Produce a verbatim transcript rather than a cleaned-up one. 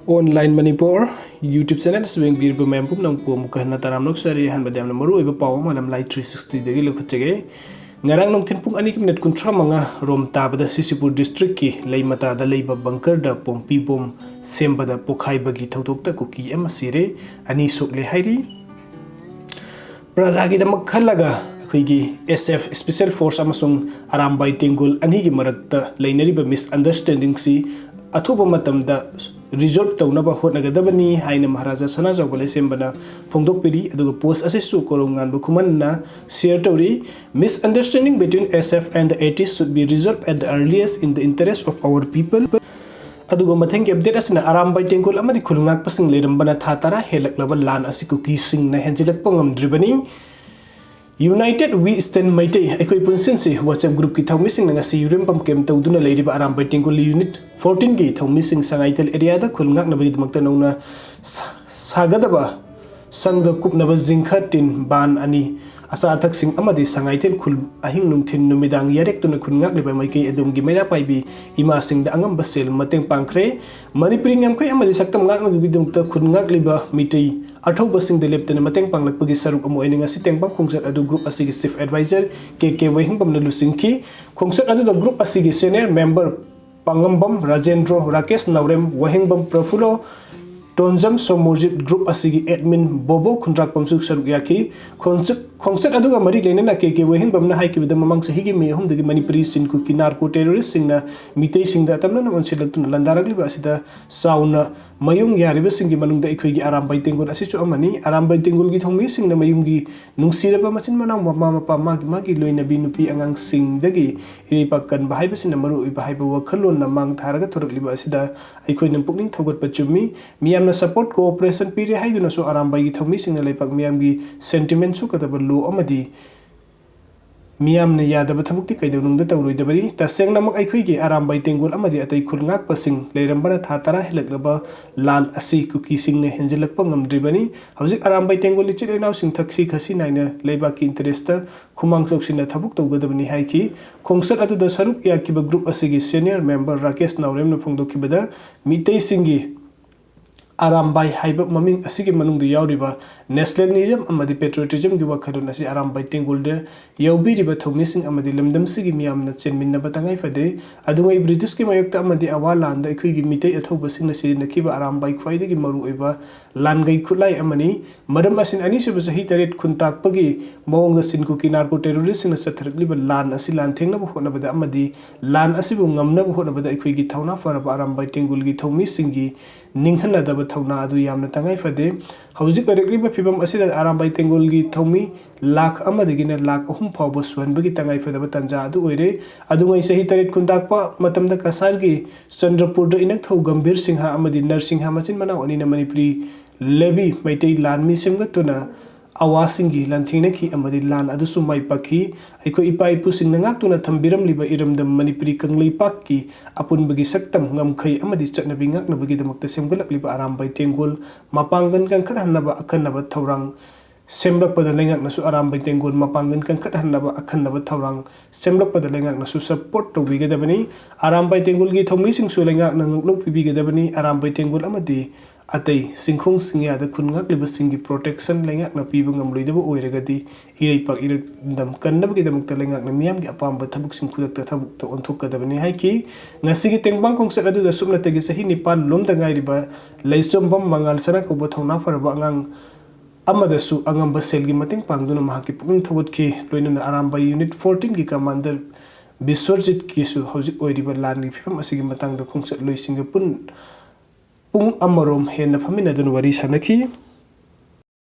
Online Manipur YouTube channel ꯑꯁꯤꯕꯨ ꯌꯦꯡꯕꯤꯔꯤꯕ ꯃꯌꯥꯝ ꯄꯨꯝꯅꯃꯛꯄꯨ ꯑꯃꯨꯛꯀ ꯍꯟꯅ ꯇꯔꯥꯝꯅ ꯑꯣꯛꯆꯔꯤ꯫ ꯑꯍꯥꯟꯕꯗ ꯌꯥꯝꯅ ꯃꯔꯨ ꯑꯣꯏꯕ ꯄꯥꯎ ꯑꯃ ꯂꯝꯂꯥꯏ ꯊ꯭ꯔꯤ ꯁꯤꯛꯁꯇꯤꯗꯒꯤ ꯂꯧꯈꯠꯆꯒꯦ꯫ ꯉꯔꯥꯡ ꯅꯨꯡꯊꯤꯜ ꯄꯨꯡ ꯑꯅꯤꯒꯤ ꯃꯤꯅꯤꯠ ꯀꯨꯟꯊ꯭ꯔꯥ ꯃꯉꯥ ꯔꯣꯝ ꯇꯥꯕꯗ ꯁꯤꯁꯤꯄꯨꯔ ꯗꯤꯁꯇ꯭ꯔꯤꯛꯀꯤ ꯂꯩ ꯃꯇꯥꯗ ꯂꯩꯕ ꯕꯪꯀꯔꯗ ꯄꯣꯝꯄꯤ ꯕꯣꯝ ꯁꯦꯝꯕꯗ ꯄꯣꯈꯥꯏꯕꯒꯤ ꯊꯧꯗꯣꯛꯇ ꯀꯨꯀꯤ ꯑꯃ ꯁꯤꯔꯦ, ꯑꯅꯤ ꯁꯣꯛꯂꯦ ꯍꯥꯏꯔꯤ꯫ ꯄ꯭ꯔꯖꯥꯒꯤꯗꯃꯛ ꯈꯜꯂꯒ ꯑꯩꯈꯣꯏꯒꯤ S F special force ꯑꯃꯁꯨꯡ ꯑꯔꯥꯝꯕꯥꯏ ꯇꯦꯡꯒꯣꯜ ꯑꯅꯤꯒꯤ ꯃꯔꯛꯇ ꯂꯩꯅꯔꯤꯕ ꯃꯤꯁꯑꯟꯗꯔꯁ꯭ꯇꯦꯟꯗꯤꯡꯁꯤ ꯑꯊꯨꯕ ꯃꯇꯝꯗ ꯔꯤꯖꯣꯜꯕ ꯇꯧꯅꯕ ꯍꯣꯠꯅꯒꯗꯕꯅꯤ ꯍꯥꯏꯅ ꯃꯍꯥꯔꯥꯖꯥ ꯁꯅꯥꯖꯥꯎꯕ ꯂꯩꯁꯦꯝꯕꯅ ꯐꯣꯡꯗꯣꯛꯄꯤꯔꯤ꯫ ꯑꯗꯨꯒ ꯄꯣꯁ ꯑꯁꯤꯁꯨ ꯀꯣꯔꯧ ꯉꯥꯟꯕ ꯈꯨꯃꯟꯅ ꯁꯤꯌꯔ ꯇꯧꯔꯤ꯫ Misunderstanding between S F and the eighties should be resolved at the earliest in the interest of our people. ꯑꯗꯨꯒ ꯃꯊꯪꯒꯤ ꯑꯞꯗꯦꯠ ꯑꯁꯤꯅ ꯑꯔꯥꯝꯕꯥꯏ ꯇꯦꯡꯒꯣꯜ ꯑꯃꯗꯤ ꯈꯨꯜ ꯉꯥꯛꯄꯁꯤꯡ ꯂꯩꯔꯝꯕꯅ ꯊꯥ ꯇꯔꯥ ꯍꯦꯜꯂꯛꯂꯕ ꯂꯥꯟ ꯑꯁꯤ ꯀꯨꯀꯤꯁꯤꯡꯅ ꯍꯦꯟꯖꯤꯜꯂꯛꯄ ꯉꯝꯗ꯭ꯔꯤꯕꯅꯤ꯫ United We Stand ꯃꯩꯇꯩ ꯑꯩꯈꯣꯏ ꯄꯨꯟꯁꯤꯟꯁꯤ WhatsApp groupꯀꯤ ꯊꯧꯃꯤꯁꯤꯡꯅ ꯉꯁꯤ ꯌꯨꯔꯦꯝꯕꯝ ꯀꯦꯝ ꯇꯧꯗꯨꯅ ꯂꯩꯔꯤꯕ ꯑꯔꯥꯝꯕꯥꯏ ꯇꯦꯡꯒꯣꯜ unit fourteenꯒꯤ ꯊꯧꯃꯤꯁꯤꯡ ꯁꯉꯥꯏꯊꯦꯜ areaꯗ ꯈꯨꯜ ꯉꯥꯛꯅꯕꯒꯤꯗꯃꯛꯇ ꯅꯧꯅ ꯁꯥ-, ꯁꯥꯒꯗꯕ ꯁꯪꯗ ꯀꯨꯞꯅꯕ ꯖꯤꯡꯈ ꯇꯤꯟ ꯕꯥꯟ ꯑꯅꯤ, ꯑꯆꯥ ꯑꯊꯛꯁꯤꯡ ꯑꯃꯗꯤ ꯁꯉꯥꯏꯊꯦꯜ ꯈꯨꯜ ꯑꯍꯤꯡ ꯅꯨꯡꯊꯤꯜ ꯅꯨꯃꯤꯗꯥꯡ ꯌꯥꯔꯦꯛꯇꯨꯅ ꯈꯨꯟ ꯉꯥꯛꯂꯤꯕ ꯃꯥꯏꯀꯩ ꯑꯗꯣꯝꯒꯤ ꯃꯩꯔꯥ ꯄꯥꯏꯕꯤ ꯏꯃꯥꯁꯤꯡꯗ ꯑꯉꯝꯕ ꯁꯦꯜ ꯃꯇꯦꯡ ꯄꯥꯡꯈ꯭ꯔꯦ꯫ ꯃꯅꯤꯄꯨꯔꯤ ꯉꯝꯈꯩ ꯑꯃꯗꯤ ꯁꯛꯇꯝ ꯉꯥꯛꯅꯕꯒꯤꯗꯃꯛꯇ ꯈꯨꯟ ꯉꯥꯛꯂꯤꯕ ꯃꯤꯇꯩ ꯑꯊꯧꯕꯁꯤꯡꯗ ꯂꯦꯞꯇꯅ ꯃꯇꯦꯡ ꯄꯥꯡꯂꯛꯄꯒꯤ ꯁꯔꯨꯛ ꯑꯃ ꯑꯣꯏꯅ ꯉꯁꯤ ꯇꯦꯡꯕꯥꯡ ꯈꯣꯡꯆꯠ ꯑꯗꯨ group ꯑꯁꯤꯒꯤ chief advisor K K ꯋꯥꯍꯦꯡꯕꯝꯅ ꯂꯨꯆꯤꯡꯈꯤ꯫ ꯈꯣꯡꯆꯠ ꯑꯗꯨꯗ group ꯑꯁꯤꯒꯤ senior member ꯄꯥꯉꯝꯕꯝ ꯔꯥꯖꯦꯟꯗ꯭ꯔꯣ, ꯔꯥꯀꯦꯁ ꯅꯥꯎꯔꯦꯝ, ꯋꯥꯍꯦꯡꯕꯝ ꯄ꯭ꯔꯐꯨꯜꯂꯣ, ꯇꯣꯟꯖꯝ ꯁꯣꯃꯣꯔꯖꯤꯠ group ꯑꯁꯤꯒꯤ admin ꯕꯣꯕꯣ ꯈꯨꯟꯗ꯭ꯔꯥꯛꯄꯝꯁꯨ ꯁꯔꯨꯛ ꯌꯥꯈꯤ꯫ ꯈꯣꯡꯆꯠ, ꯈꯣꯡꯆꯠ ꯑꯗꯨꯒ ꯃꯔꯤ ꯂꯩꯅꯅ K K ꯋꯥꯍꯦꯡꯕꯝꯅ ꯍꯥꯏꯈꯤꯕꯗ ꯃꯃꯥꯡ ꯆꯍꯤꯒꯤ ꯃꯦ ꯑꯍꯨꯝꯗꯒꯤ ꯃꯅꯤꯄꯨꯔꯤ ꯆꯤꯟ ꯀꯨꯀꯤ narco terroristꯁꯤꯡꯅ ꯃꯤꯇꯩꯁꯤꯡꯗ ꯑꯇꯝꯅꯅ ꯑꯣꯟꯁꯤꯜꯂꯛꯇꯨꯅ ꯂꯥꯟꯗꯥꯔꯛꯂꯤꯕ ꯑꯁꯤꯗ ꯆꯥꯎꯅ ꯃꯥꯌꯣꯡ ꯌꯥꯔꯤꯕꯁꯤꯡꯒꯤ ꯃꯅꯨꯡꯗ ꯑꯩꯈꯣꯏꯒꯤ ꯑꯔꯥꯝꯕꯥꯏ ꯇꯦꯡꯒꯣꯜ ꯑꯁꯤꯁꯨ ꯑꯃꯅꯤ꯫ ꯑꯔꯥꯝꯕꯥꯏ ꯇꯦꯡꯒꯣꯜꯒꯤ ꯊꯧꯃꯤꯁꯤꯡꯅ ꯃꯌꯨꯝꯒꯤ ꯅꯨꯡꯁꯤꯔꯕ ꯃꯆꯤꯟ ꯃꯅꯥꯎ, ꯃꯃꯥ ꯃꯄꯥ, ꯃꯥꯒꯤ ꯃꯥꯒꯤ ꯂꯣꯏꯅꯕꯤ ꯅꯨꯄꯤ ꯑꯉꯥꯡꯁꯤꯡꯗꯒꯤ ꯏꯔꯩꯄꯥꯛ ꯀꯟꯕ ꯍꯥꯏꯕꯁꯤꯅ ꯃꯔꯨꯑꯣꯏꯕ ꯍꯥꯏꯕ ꯋꯥꯈꯜꯂꯣꯟꯅ ꯃꯥꯡ ꯊꯥꯔꯒ ꯊꯣꯔꯛꯂꯤꯕ ꯑꯁꯤꯗ ꯑꯩꯈꯣꯏꯅ ꯄꯨꯛꯅꯤꯡ ꯊꯧꯒꯠꯄ ꯆꯨꯝꯃꯤ꯫ ꯃꯤꯌꯥꯝꯅ support cooperation ꯄꯤꯔꯦ ꯍꯥꯏꯗꯨꯅꯁꯨ ꯑꯔꯥꯝꯕꯥꯏꯒꯤ ꯊꯧꯃꯤꯁꯤꯡꯅ ꯂꯩꯄꯥꯛ ꯃꯤꯌꯥꯝꯒꯤ sentiment ꯁꯣꯛꯀꯗꯕ law ꯑꯃꯗꯤ ꯃꯤꯌꯥꯝꯅ ꯌꯥꯗꯕ ꯊꯕꯛꯇꯤ ꯀꯩꯗꯧꯅꯨꯡꯗ ꯇꯧꯔꯣꯏꯗꯕꯅꯤ꯫ ꯇꯁꯦꯡꯅꯃꯛ ꯑꯩꯈꯣꯏꯒꯤ ꯑꯔꯥꯝꯕꯥꯏ ꯇꯦꯡꯒꯣꯜ ꯑꯃꯗꯤ ꯑꯇꯩ ꯈꯨꯜ ꯉꯥꯛꯄꯁꯤꯡ ꯂꯩꯔꯝꯕꯅ ꯊꯥ ꯇꯔꯥ ꯍꯦꯜꯂꯛꯂꯕ ꯂꯥꯜ ꯑꯁꯤ ꯀꯨꯀꯤꯁꯤꯡꯅ ꯍꯦꯟꯖꯤꯜꯂꯛꯄ ꯉꯝꯗ꯭ꯔꯤꯕꯅꯤ꯫ ꯍꯧꯖꯤꯛ ꯑꯔꯥꯝꯕꯥꯏ ꯇꯦꯡꯒꯣꯜ ꯏꯆꯤꯜ ꯏꯅꯥꯎꯁꯤꯡ ꯊꯛꯁꯤ ꯈꯥꯁꯤ ꯅꯥꯏꯅ ꯂꯩꯕꯥꯛꯀꯤ interestꯇ ꯈꯨꯃꯥꯡ ꯆꯥꯎꯁꯤꯟꯅ ꯊꯕꯛ ꯇꯧꯒꯗꯕꯅꯤ ꯍꯥꯏꯈꯤ꯫ ꯈꯣꯡꯆꯠ ꯑꯗꯨꯗ ꯁꯔꯨꯛ ꯌꯥꯈꯤꯕ group ꯑꯁꯤꯒꯤ senior member ꯔꯥꯀꯦꯁ ꯅꯥꯎꯔꯦꯝꯅ ꯐꯣꯡꯗꯣꯛꯈꯤꯕꯗ, ꯃꯤꯇꯩꯁꯤꯡꯒꯤ ꯑꯔꯥꯝꯕꯥꯏ ꯍꯥꯏꯕ ꯃꯃꯤꯡ ꯑꯁꯤꯒꯤ ꯃꯅꯨꯡꯗ ꯌꯥꯎꯔꯤꯕ nationalism ꯑꯃꯗꯤ patriotismꯒꯤ ꯋꯥꯈꯜꯂꯣꯟ ꯑꯁꯤ ꯑꯔꯥꯝꯕꯥꯏ ꯇꯦꯡꯒꯣꯜꯗ ꯌꯥꯎꯕꯤꯔꯤꯕ ꯊꯧꯃꯤꯁꯤꯡ ꯑꯃꯗꯤ ꯂꯝꯗꯝꯁꯤꯒꯤ ꯃꯤꯌꯥꯝꯅ ꯆꯦꯟꯃꯤꯟꯅꯕ ꯇꯉꯥꯏ ꯐꯗꯦ꯫ ꯑꯗꯨꯉꯩ ꯕ꯭ꯔꯤꯇꯤꯁꯀꯤ ꯃꯥꯌꯣꯛꯇ ꯑꯃꯗꯤ ꯑꯋꯥ ꯂꯥꯟꯗ ꯑꯩꯈꯣꯏꯒꯤ ꯃꯤꯇꯩ ꯑꯊꯧꯕꯁꯤꯡꯅ ꯁꯤꯖꯤꯟꯅꯈꯤꯕ ꯑꯔꯥꯝꯕꯥꯏ ꯈ꯭ꯋꯥꯏꯗꯒꯤ ꯃꯔꯨꯑꯣꯏꯕ ꯂꯥꯟꯒꯩ ꯈꯨꯠꯂꯥꯏ ꯑꯃꯅꯤ꯫ ꯃꯔꯝ ꯑꯁꯤꯅ ꯑꯅꯤꯁꯨꯕ ꯆꯍꯤ ꯇꯔꯦꯠ ꯈꯨꯟꯇꯥꯛꯄꯒꯤ ꯃꯑꯣꯡꯗ ꯁꯤꯟ ꯀꯨꯀꯤ narco terroristꯁꯤꯡꯅ ꯆꯠꯊꯔꯛꯂꯤꯕ ꯂꯥꯟ ꯑꯁꯤ ꯂꯥꯟꯊꯦꯡꯅꯕ ꯍꯣꯠꯅꯕꯗ ꯑꯃꯗꯤ ꯂꯥꯟ ꯑꯁꯤꯕꯨ ꯉꯝꯅꯕ ꯍꯣꯠꯅꯕꯗ ꯑꯩꯈꯣꯏꯒꯤ ꯊꯧꯅꯥ ꯐꯔꯕ ꯑꯔꯥꯝꯕꯥꯏ ꯇꯦꯡꯒꯣꯜꯒꯤ ꯊꯧꯃꯤꯁꯤꯡꯒꯤ ꯅꯤꯡꯍꯟꯅꯗꯕ ꯊꯧꯅꯥ ꯑꯗꯨ ꯌꯥꯝꯅ ꯇꯉꯥꯏ ꯐꯗꯦ꯫ ꯍꯧꯖꯤꯛ ꯑꯣꯏꯔꯛꯂꯤꯕ ꯐꯤꯕꯝ ꯑꯁꯤꯗ ꯑꯔꯥꯝꯕꯥꯏ ꯇꯦꯡꯒꯣꯜꯒꯤ ꯊꯧꯃꯤ ꯂꯥꯈ ꯑꯃꯗꯒꯤꯅ ꯂꯥꯈ ꯑꯍꯨꯝ ꯐꯥꯎꯕ ꯁꯨꯍꯟꯕꯒꯤ ꯇꯉꯥꯏ ꯐꯗꯕ ꯇꯥꯟꯖꯥ ꯑꯗꯨ ꯑꯣꯏꯔꯦ꯫ ꯑꯗꯨꯉꯩ ꯆꯍꯤ ꯇꯔꯦꯠ ꯈꯨꯟꯇꯥꯛꯄ ꯃꯇꯝꯗ ꯀꯁꯥꯔꯒꯤ ꯆꯟꯗ꯭ꯔꯄꯨꯔꯗ ꯏꯅꯛꯊꯧ ꯒꯝꯚꯤꯔ ꯁꯤꯡꯍ ꯑꯃꯗꯤ ꯅꯔꯁꯤꯡꯍ ꯃꯆꯤꯟ ꯃꯅꯥꯎ ꯑꯅꯤꯅ ꯃꯅꯤꯄꯨꯔꯤ ꯂꯦꯕꯤ ꯃꯩꯇꯩ ꯂꯥꯟꯃꯤ ꯁꯦꯝꯒꯠꯇꯨꯅ ꯑꯋꯥꯁꯤꯡꯒꯤ ꯂꯥꯟꯊꯦꯡꯅꯈꯤ ꯑꯃꯗꯤ ꯂꯥꯟ ꯑꯗꯨꯁꯨ ꯃꯥꯏ ꯄꯥꯛꯈꯤ꯫ ꯑꯩꯈꯣꯏ ꯏꯄꯥ ꯏꯄꯨꯁꯤꯡꯅ ꯉꯥꯛꯇꯨꯅ ꯊꯝꯕꯤꯔꯝꯂꯤꯕ ꯏꯔꯝꯗꯝ ꯃꯅꯤꯄꯨꯔꯤ ꯀꯪꯂꯩꯄꯥꯛꯀꯤ ꯑꯄꯨꯟꯕꯒꯤ ꯁꯛꯇꯝ, ꯉꯝꯈꯩ ꯑꯃꯗꯤ ꯆꯠꯅꯕꯤ ꯉꯥꯛꯅꯕꯒꯤꯗꯃꯛꯇ ꯁꯦꯝꯒꯠꯂꯛꯂꯤꯕ ꯑꯔꯥꯝꯕꯥꯏ ꯇꯦꯡꯒꯣꯜ ꯃꯄꯥꯡꯒꯜ ꯀꯟꯈꯠꯍꯟꯅꯕ ꯑꯀꯟꯅꯕ ꯊꯧꯔꯥꯡ ꯁꯦꯝꯂꯛꯄꯗ ꯂꯩꯉꯥꯛꯅꯁꯨ ꯑꯔꯥꯝꯕꯥꯏ ꯇꯦꯡꯒꯣꯜ ꯃꯄꯥꯡꯒꯜ ꯀꯟꯈꯠꯍꯟꯅꯕ ꯑꯀꯟꯅꯕ ꯊꯧꯔꯥꯡ ꯁꯦꯝꯂꯛꯄꯗ ꯂꯩꯉꯥꯛꯅꯁꯨ support ꯇꯧꯕꯤꯒꯗꯕꯅꯤ꯫ ꯑꯔꯥꯝꯕꯥꯏ ꯇꯦꯡꯒꯣꯜꯒꯤ ꯊꯧꯃꯤꯁꯤꯡꯁꯨ ꯂꯩꯉꯥꯛꯅ ꯉꯥꯛꯂꯧ ꯄꯤꯕꯤꯒꯗꯕꯅꯤ꯫ ꯑꯔꯥꯝꯕꯥꯏ ꯇꯦꯡꯒꯣꯜ ꯑꯃꯗꯤ ꯑꯇꯩ ꯆꯤꯡꯈꯣꯡ ꯆꯤꯡꯌꯥꯗ ꯈꯨꯟ ꯉꯥꯛꯂꯤꯕꯁꯤꯡꯒꯤ protection ꯂꯩꯉꯥꯛꯅ ꯄꯤꯕ ꯉꯝꯂꯣꯏꯗꯕ ꯑꯣꯏꯔꯒꯗꯤ ꯏꯔꯩꯄꯥꯛ ꯏꯔꯝꯗꯝ ꯀꯟꯅꯕꯒꯤꯗꯃꯛꯇ ꯂꯩꯉꯥꯛꯅ ꯃꯤꯌꯥꯝꯒꯤ ꯑꯄꯥꯝꯕ ꯊꯕꯛꯁꯤꯡ ꯈꯨꯗꯛꯇ ꯊꯕꯛꯇ ꯑꯣꯟꯊꯣꯛꯀꯗꯕꯅꯤ ꯍꯥꯏꯈꯤ꯫ ꯉꯁꯤꯒꯤ ꯇꯦꯡꯕꯥꯡ ꯈꯣꯡꯆꯠ ꯑꯗꯨꯗ ꯁꯨꯞꯅꯇꯒꯤ ꯆꯍꯤ ꯅꯤꯄꯥꯟ ꯂꯣꯝꯗ ꯉꯥꯏꯔꯤꯕ ꯂꯩꯆꯣꯝꯕꯝ ꯃꯉꯥꯜ ꯆꯔꯥ ꯀꯧꯕ ꯊꯧꯅꯥ ꯐꯔꯕ ꯑꯉꯥꯡ ꯑꯃꯗꯁꯨ ꯑꯉꯝꯕ ꯁꯦꯜꯒꯤ ꯃꯇꯦꯡ ꯄꯥꯡꯗꯨꯅ ꯃꯍꯥꯛꯀꯤ ꯄꯨꯛꯅꯤꯡ ꯊꯧꯒꯠꯈꯤ꯫ ꯂꯣꯏꯅꯅ ꯑꯔꯥꯝꯕꯥꯏ Unit fourteenꯒꯤ commander ꯕꯤꯁ꯭ꯋꯔꯖꯤꯠꯀꯤꯁꯨ ꯍꯧꯖꯤꯛ ꯑꯣꯏꯔꯤꯕ ꯂꯥꯟꯒꯤ ꯐꯤꯕꯝ ꯑꯁꯤꯒꯤ ꯃꯇꯥꯡꯗ ꯈꯣꯡꯆꯠꯂꯣꯏꯁꯤꯡꯒ ꯄꯨꯟ-, ꯄꯨꯡ ꯑꯃꯔꯣꯝ ꯍꯦꯟꯅ ꯐꯝꯃꯤꯟꯅꯗꯨꯅ ꯋꯥꯔꯤ ꯁꯥꯅꯈꯤ꯫